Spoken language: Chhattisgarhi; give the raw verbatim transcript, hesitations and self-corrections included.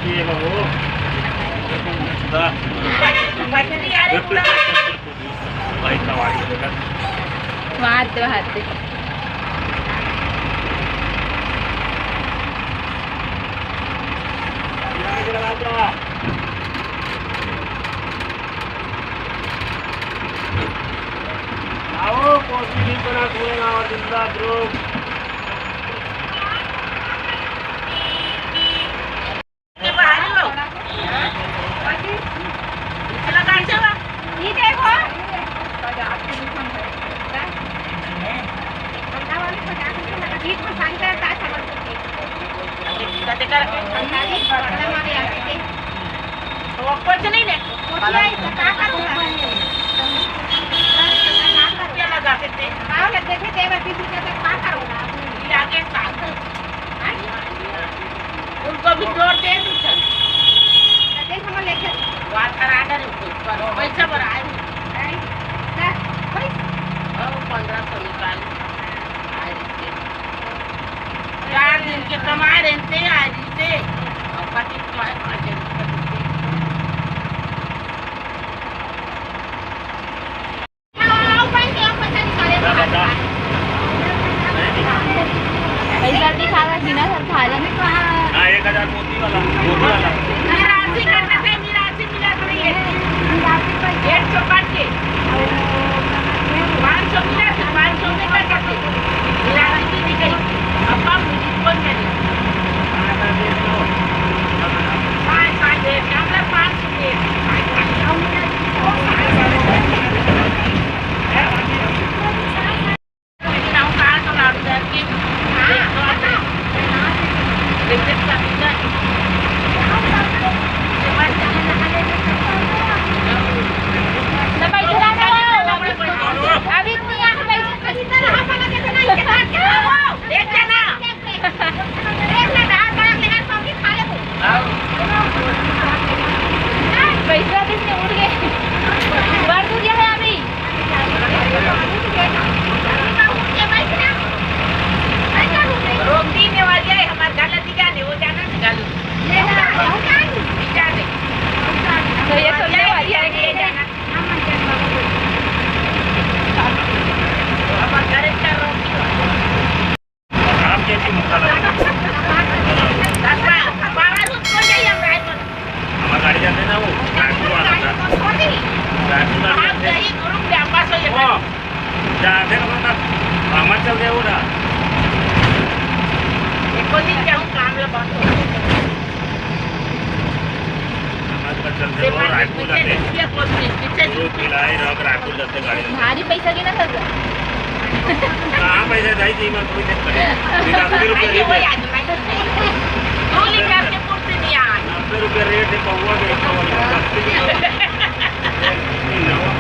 ये बाबू। भाई, कवाड़ी देखा। वहाँ दे, वहाँ दे। आओ, कोसी भी बना, पूरे गाँव जिंदा, ध्रुव। उनको भी जोर दे दी सर। तो देख, हम लेके वाटर आर्डर ऊपर पैसा पर आए। आए। ला, पैसा। और पन्द्रह सौ निकाल। आए थे। चार दिन के कमा रहे थे आज से। और पति तो है, पाँच दिन। पैसा दिखा रहा, बिना सर खा रहा। हाँ, एक हजार मोती वाला, मोती वाला। निराशी करने से निराशी मिला तो नहीं है। एक सौ काट के। पाँच सौ मिला तो पाँच सौ में कट जाते। निराशी की नहीं गई। अब हम मुझे कौन करे? पाँच, पाँच, एक, हम लोग पाँच सौ के। पैसा किसने उड़ गए? बार दूर यहाँ अभी। रोटी ने वाली है, हमारे घर ले जाने, वो जाना नहीं। जाने। तो ये तो ले वाली है। ये जाना। हमारे घर का रोटी। आप कैसी मुखा लगा? बाबा, बाबा, रुक, सो जाइए, हम रायपुर। हमारी गाड़ी जाते ना, वो रायपुर वाला था। रायपुर वाला आप जाइए, गुरु, वापस हो जाइए। हाँ। जाते ना, बता, हमारे चल गए वो ना। एको दिन जाऊँ, काम ला बहुत हो। हमारे चल गए वो, रायपुर जाते। पीछे, पीछे, पीछे। गुरु, पिलाई, रख, रायपुर जाते। भारी पैसा गिना सर। कहाँ पैसा जाई जी, मैं कोई नहीं करे। अस्सी रुपये रेट है। दो लीटर के कुर्सी नहीं आ। नब्बे रुपये रेट है, पौवा के, पौवा के।